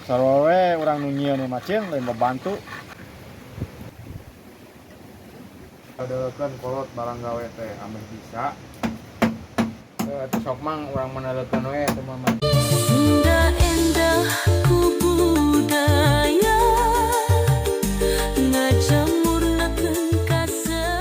Sarua we urang nu nyieun ieu mah cin lain babantu. Kadeukeun kolot barang gawe teh ameh bisa. Atuh sok mang urang manalekeun we teh mah. Sunda endah ku budaya ngajamurnakeun kasenian.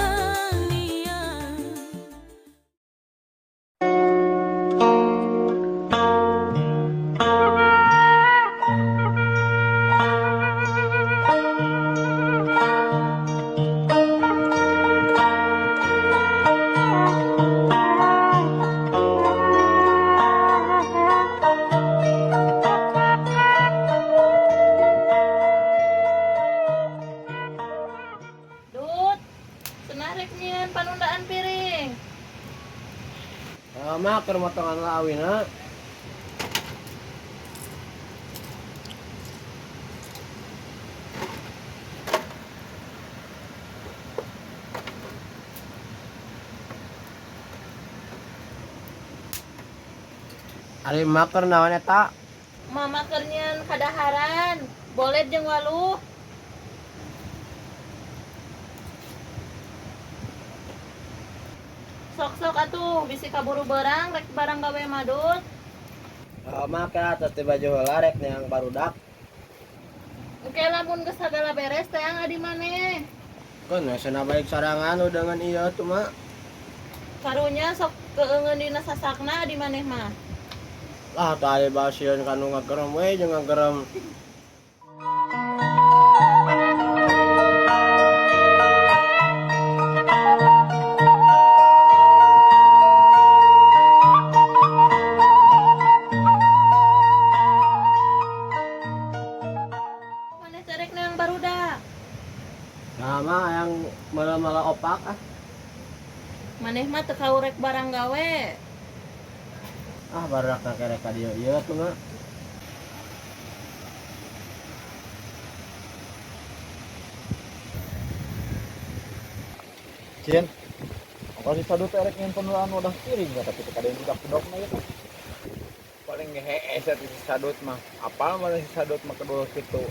Dut, cenah rek nyieun panundaan piring. Mah keur motongan lawina. Ari mah keur naon eta? Mama keur nyieun kadaharan, boled jeung waluh. Sok-sok atuh bisi kaburu beurang rek barang gawe madut. Mah ke atas teh baju heula rek neang barudak. Engke lamun geus sagala beres teh adi maneh. Keun we cenah balik sarangan udangan ieu tuh mah. Karunya sok keungeun dina sasakna adi maneh mah. Lah tah ari basieun ka nu ngagerem we jeung ngagerem. Maneh teh rek neang barudak. Nah mah yang malah-malah opak ah. Maneh mah teu kaurek barang gawe. Ah barudak na kerek ka dieu ieu tuh mah. Cin, apa si Sadut teh rek nyieun panundaan wadah piring ya tapi teu kadaen budak bedokna ieu teh. Paling ngehees atuh si Sadut mah. Apal mana si Sadut mah kedul kitu.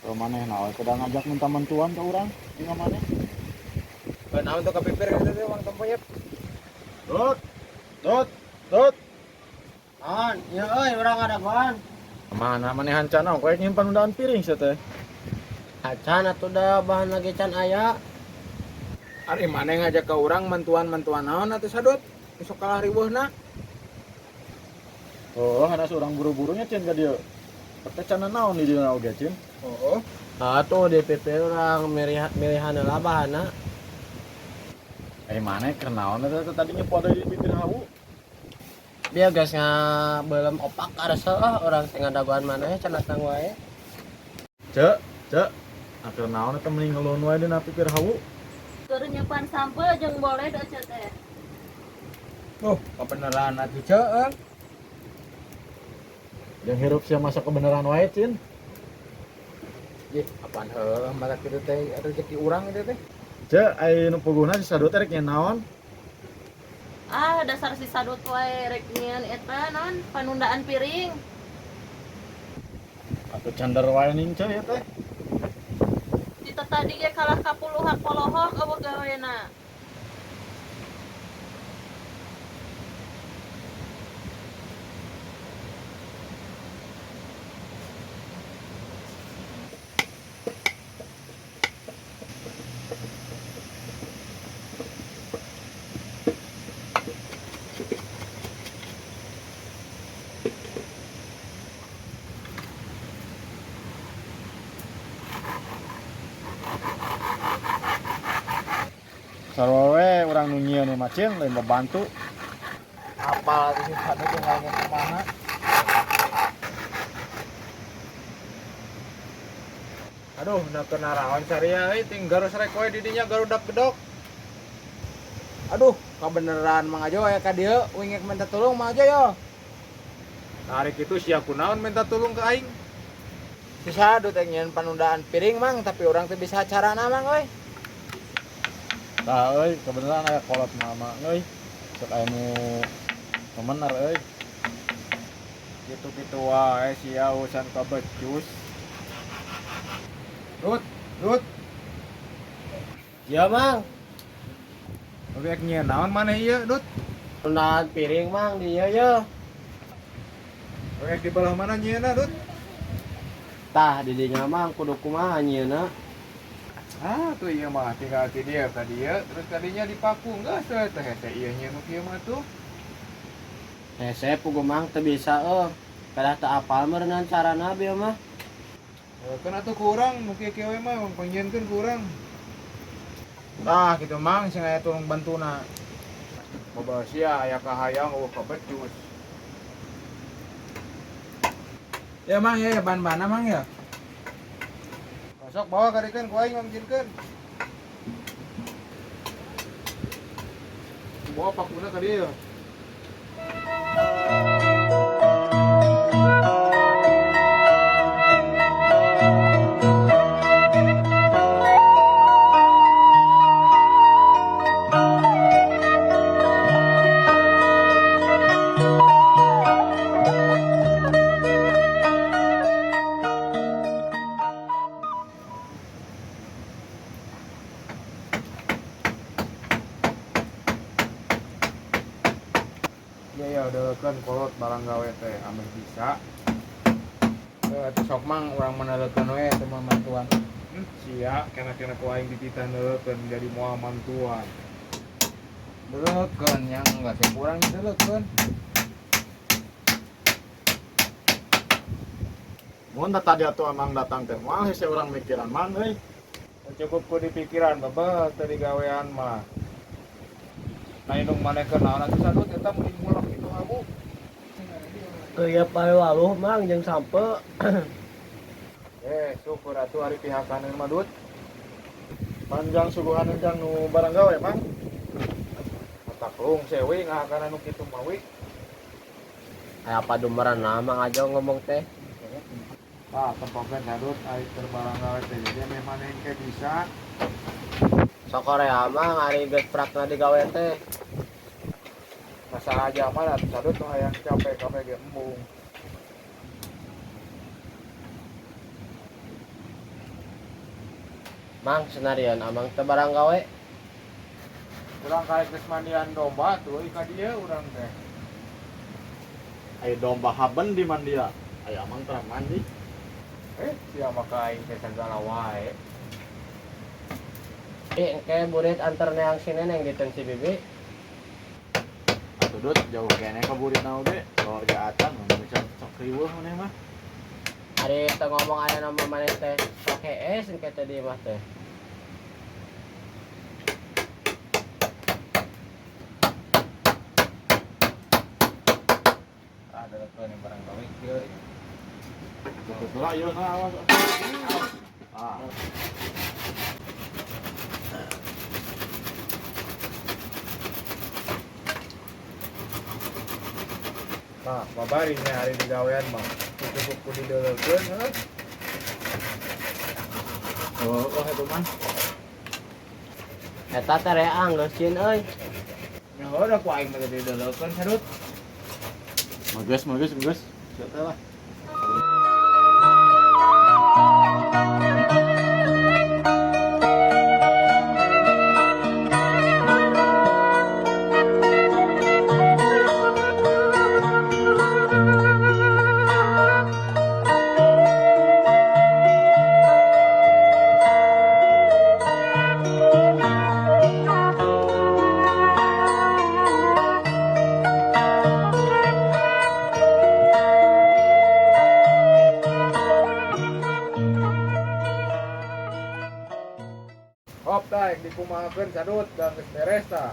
Kalau maneh na we kudu ngajak minta bantuan ka urang jeung maneh. Naon tuh kapipir kitu teh Mang Tompo yep. Dut, dut, dut. Naon? Ieu euy urang ngadagoan. Mana maneh hancana kowe nyieun panundaan piring sia teh. Acan atuh da bahan lagi can aya. Ari maneh ngajak ka urang mantuan-mantuan naon atuh Sadut? Besok kalah riweuhna. Oh, hanas urang buru-burunya cin ka dieu. Teh can naon di dieu oge cin. Oh. Atuh di PP urang milihan heula bahanna. Eh maneh keur naon eta teh tadi nyepo di pipir hawu? Biar geus ngabeuleum opak karese ah urang teh ngadagoan maneh can datang wae. Cek, cek. Keur naon eta mending ngeluhun wae dina pipir hawu. Keur nyeupan sampeu jeung boled ece teh. Oh, kebenaran atuh ceueung. Jeung hirup sia masa kebenaran wae cin. Ih, apaan heuh mata kitu teh rezeki urang kitu teh. Cek, ai nu puguhna si Sadut teh rek nyieun naon? Ah, dasar si Sadut wae rek nyieun eta naon panundaan piring. Atuh candar wae ning ceu ieu teh. Kita tadi ge kalah ka puluhak polohok eueuh gawena. Sarua we urang nu nyieun ieu mah cin lain babantu. Apal atuh si Sadut teh ngomong kumaha. Aduh, na keur naraon saria euy ting garus rek we di dinya garudak gedok. Aduh, kabeneran Mang Ajo aya ka dieu wingek minta tulung Mang Ajo yo. Tarik itu sia kunaon minta tulung ke aing. Si Sadut teh nyieun panundaan piring Mang, tapi urang teh bisa carana Mang euy. Tah euy, kebeneran aya kolot mama euy. Sok aya nu memener euy. Kitu-kitu wae sia urusan kabecus. Dut, Dut. Ya Mang, Tapi ek nyieun naon maneh ieu, Dut? rondaan piring Mang di ieu ye. Rek di belah mana nyieunna, Dut? Tah di dinya Mang kudu kumaha nyieunna. Ah, tuh ieu mah tinggal ti dieu ka dieu, terus kadinya dipaku geus we teh hese ieu nyieun nu kieu mah tuh. Hese puguh Mang teu bisa euy. Kadah teu apal meureunan carana bieu mah. Kan atuh kurang nu kieu-kieu we mah pangjieunkeun kurang. Tah kitu Mang sing aya tulung bantuna. Boba sia aya kahayang eueuh kabecus. Ya Mang ya ban-bana Mang ya. Sok bawa karikeun ku aing ngamjinkeun. Bawa pakuna ka dieu. Ya ya deukeun kolot barang gawe teh ameh bisa. Atuh sok Mang urang meneleukeun we teu mah mantuan. Sia kena-kena ku aing dititah neulekeun jadi moal mantuan. Deulekeun yang enggak sih kurang deulekeun. Mun tadi atuh amang datang teh moal hese urang mikiran mang euy. Cukup ku dipikiran bebeh teu digawean mah. Nah indung maneh keur naon atuh sadut eta mun mulak kitu habu. Geuyeub pae waluh Mang jeung sampe. Syukur atuh ari pihakaneun mah Dut. Panjang suguhan jang nu barang gawe mang. Matak lung sewi ngahakanan nu kitu mah wi. Aya padumeran Mang Ajo ngomong teh. Tah tempokeun sadut ari keur barang gawe teh jadi ameh maneh engke bisa. Sokorea Mang ari geus prakna digawe teh. Masa aja mah atuh sadut nu hayang capek kabeh ge embung. Mang senarian amang teu barang gawe. Urang karek geus mandian domba tuh ka dieu urang teh. Aya domba haben di mandia. Aya amang terang mandi. Sia mah ka aing teh sagala wae. Engke burit antar neang si neneng diteun si bibi. Atuh Dut jauh keneh ka buritna oge. Keluarga acan mun bisa sok riweuh maneh mah. Ari teu ngomong aya nama maneh teh sok hees engke teh di imah teh. Ah, deukeun barang gawe kieu. Tutup lah ieu na awas. Ah. Nah, babari nya ari digawean mah. Cukup ku dideulekeun heuh. Oh, oh itu mah. Eta teh reang geus cin euy. Nya heuh da ku aing mah teh dideulekeun sadut. Mageus, mageus, mageus. Sia teh lah. Hop tah yang dikumahakeun sadut dan geus beres tah.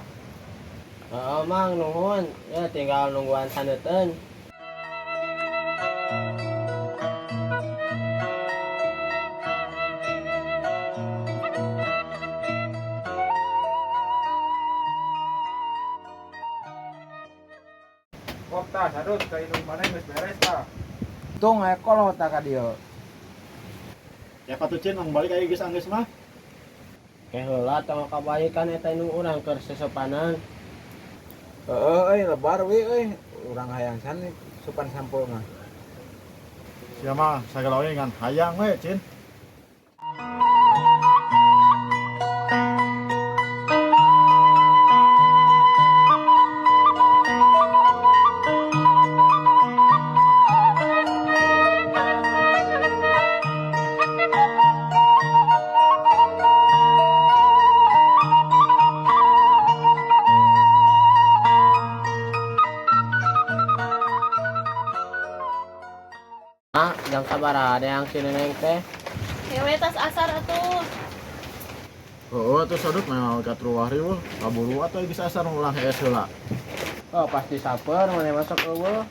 Heeh Mang nuhun, ya tinggal nungguan saneuteun. Hop tah sadut ka indung maneh geus beres tah. Tung aya kolot tah ka dieu. Ya patuh cin mang balik aya geus anggeus mah. Ke heula tong kabaikan eta indung urang keur sesopanan. Heeh euy lebar we euy, urang hayang san supan sampeu mah. Sia mah sagala we ngan hayang we, Cin. Ah, jam sabaraha ada yang si neneng teh? Hewe tas asar atuh. Heueuh atuh Sadut mah ka truah riweuh. Kaburu atuh geus asar ulang hees heula. Oh, pasti saper maneh masuk eueuh.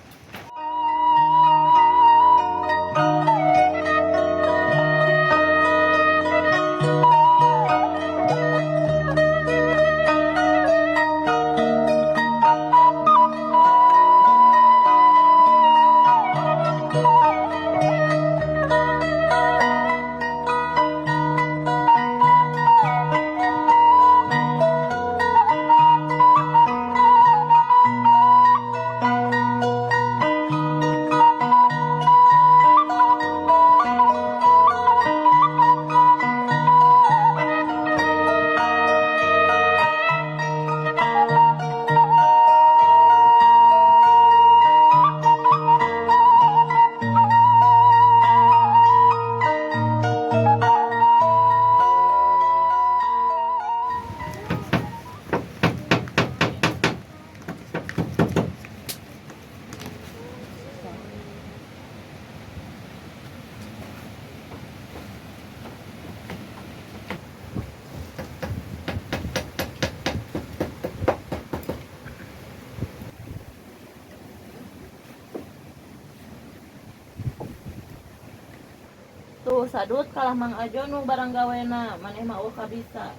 Tuh Sadut kalah Mang Ajo nu barang gawena, maneh mah eueuh kabisa.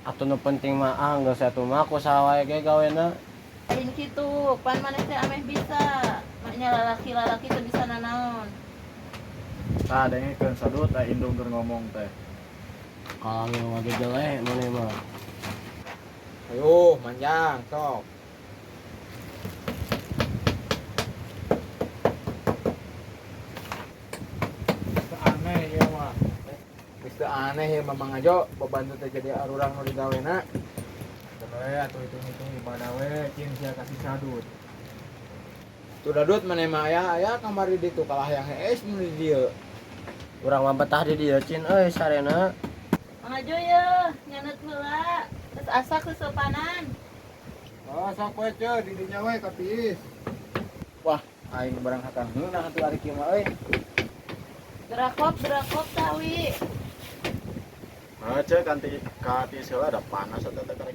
Atuh nu penting mah ah geus atuh mah ku saha wae ge gawena. Lain kitu, pan maneh teh ameh bisa. Maknya lalaki-lalaki teu bisa nanaon. Tah dengekeun Sadut aya indung keur ngomong teh. Kalau nu jelek maneh mah. Ayo, manjang, sok. Teu aneh ieu mah. Geus teu aneh ieu mah Mang Ajo, babantu teh jadi arurang nu digawena. We atuh hitung-hitung ibadah we cin sia kasih Sadut. Tuh Dadut maneh mah aya aya kamari ditu kalah yang hees nu di dieu. Urang mah betah di dieu Cin euy sarena. Mang Ajo yeuh, nyaneut heula. Geus asak seupanan. Oh, sok we ceu di dinya we ka tiis. Wah, aing barang hakang heunah atuh ari kieu mah euy. Gerakop tawi. Heuh ceu kanti ka tiis heula da panas eta teh karek.